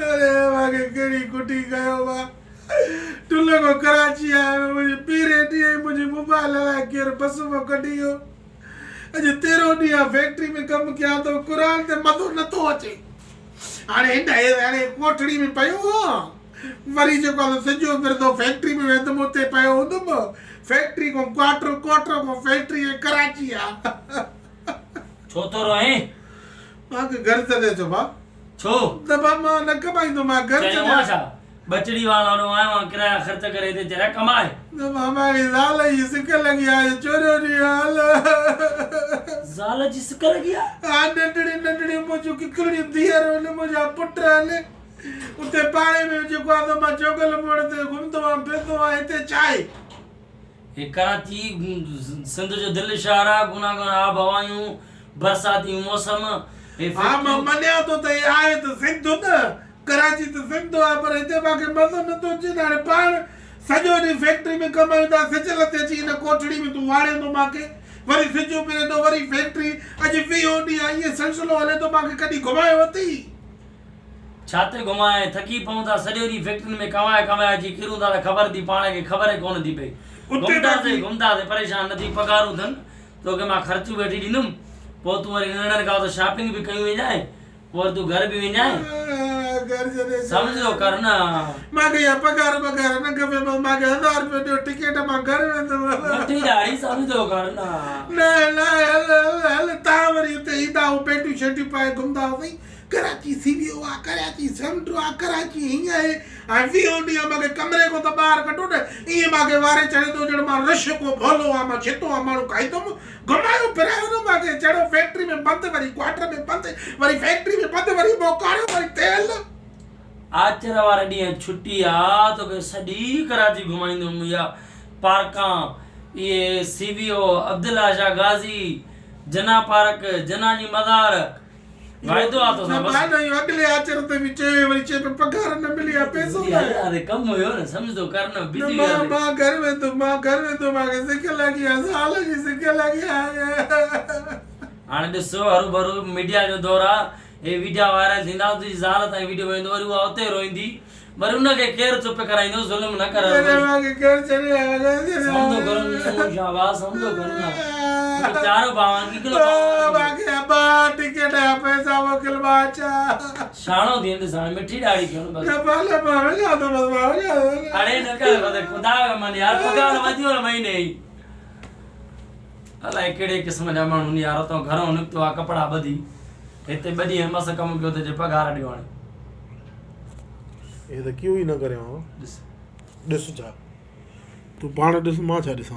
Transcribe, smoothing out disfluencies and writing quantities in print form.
اري مان کي ڪهڙي ڪٽي ڪيو مان ٽل کان ڪراچي آيو منهنجي پهرين ڏينهن ئي منهنجي موبائل الائي ڪير بس مان ڪڍي ويو اڄ تيرهون ڏينهن آ فيڪٽري ۾ ڪم ڪيان ٿو قرآن تي مزو نٿو اچي هاڻي هن هاڻي ڪوٺڙي ۾ پيو هان وري جيڪو آ سو سڄو پھرندو فيڪٽري ۾ ويندم اتي پيو هوندم فيڪٽري کان ڪواٽر ڪواٽر کان فيڪٽري ۽ ڪراچي آ. ڇو ٿو روئين؟ مان کي گهر ڇڏي اچو ڀاء. ڇو؟ ته ڀاء مان نه ڪمائيندو مان گهر ڇڏي چيو مان ڇا؟ ٻچڙي وارا هوڏو آيو آهيان ڪرايا خرچ ڪري هتي چريا ڪماء. نه ڀاء مان کي زال جي سڪ لڳي آهي چوريو ڏينهن هل. زال جي سڪ لڳي آهي؟ ها ننڍڙيون ننڍڙيون منهنجون ڪڪڙيون ڌيئر آهن منهنجا پٽ آهن. اتي پاڙي ۾ جيڪو آهي سو مان جوڳل موڙ تي گهمندو آهيان ڦرندو آهيان هتي ڇا آهي؟ هي ڪراچي سنڌ جو دل شهر آهي گوناگون آب هوائيون برساتي موسم هي ها مان فيڪٽريون. مڃيان ٿو ته هي آهي ته سنڌ نه ڪراچي ته سنڌ آهي پر هتي مان کي مزو نه ٿو اچي نه هاڻي پاڻ سڄو ڏينهن فيڪٽري ۾ ڪمايون ٿا سجل تي اچي هن ڪوٺڙي ۾ تون واڙين ٿو مان کي وري سج اڀري ٿو وري فيڪٽري اڄ ويهون ڏينهن آهي ائين سلسلو هلي ٿو مان کي ڪڏهن گهمايو اٿئي؟ ڇا تي گهمائين، ٿڪي پئون ٿا، سڄو ڏينهن فيڪٽرين ۾ ڪمائي ڪمائي اچي ڪرون ٿا ته خبر ٿي پاڻ کي خبر ئي ڪونه ٿي پئي. گهمنداسين گهمنداسين پريشان نه ٿي پگهارون اٿن توکي مان خرچون ويٺي ڏيندم پوء تون وري ننڍڙن کان اتان شاپنگ به ڪيون وينجانء پوء وري تون گهر به وينجانء سمجهو ڪر نه. مان کي اها پگهار ٻگهار نه کپي بس مان کي هزار روپيو ڏيو ٽڪيٽ مان گهر ويندم. مٺي ڏاڙهي سمجهو ڪر نه. نه نه هل هل هل تان وري اتي ايندا هو پينٽون شرٽيون پائي گهمندا هئاسين ڪراچي سي ويو آ ڪراچي سمنڊ آ ڪراچي هيئن آهي ۽ ويهون ڏينهن مان کي ڪمري کان ته ٻاهر ڪڍو نه ائين مان کي واري چڙهي ٿو ڄڻ مان رش ڪو ڀولو آ مان ڇتو آ ماڻهو کائيندم گهمايو ڦرايو نه مان کي چڙهو فيڪٽري ۾ بند وري ڪوارٽر ۾ بند وري فيڪٽري ۾ بند وري موڪاريو وري تيل. آچر واري ڏينهن ڇٽي آ توکي سڄي ڪراچي گهمائيندم اها پارڪان اهي سي وي او عبدالله شاهه غازي جناح پارڪ جناح جي مزار واعدو آ توسان بس. نه اهو اڳلي آچر تي به چيو وري چئي پيو پگهار نه ملي آ پئسو نه آهي. هليا ڪم هيو نه سمجهه ٿو ڪر نه بزي نه مان مان گهر ويندم مان گهر ويندم مان کي سڪ لڳي آ زال جي سڪ لڳي آ. هاڻي ڏس هرو ڀرو ميڊيا جو دور آ هي ويڊيا وائرل ٿيندا تنهنجي زال تائين ويڊيو ويندو وري اها اتي روئيندي وري ان کي ڪير چپ ڪرائيندو ظلم نه ڪر سمجهو ڪر نه شاباس سمجهو ڪر نه توکي پيارو ڀاء آهيان ڪيڪلو ڀاء آهيان مان کي ابا ٽڪيٽ جا پئسا موڪل مان اچان شاڻو ٿي ڏس هاڻي مٺي ڏاڙهي ٿيو نه بس نه ڀلا مان وڃان ٿو بس مان وڃان ٿو اڙي نه ڪر بس خدا جو من يار پگهار وڌي ويو مهيني ئي الائي ڪهڙي قسم جا ماڻهو آهن يار اتان گهرون نڪتو آ ڪپڙا ٻڌي هتي ٻه ڏينهن مس ڪم ڪيو ته چي پگهار ڏيو هاڻي. هي ته ڪيو ئي نه ڪريان ها. ڏس. ڏس ڇا. تون پاڻ ڏس مان ڇا ڏسان.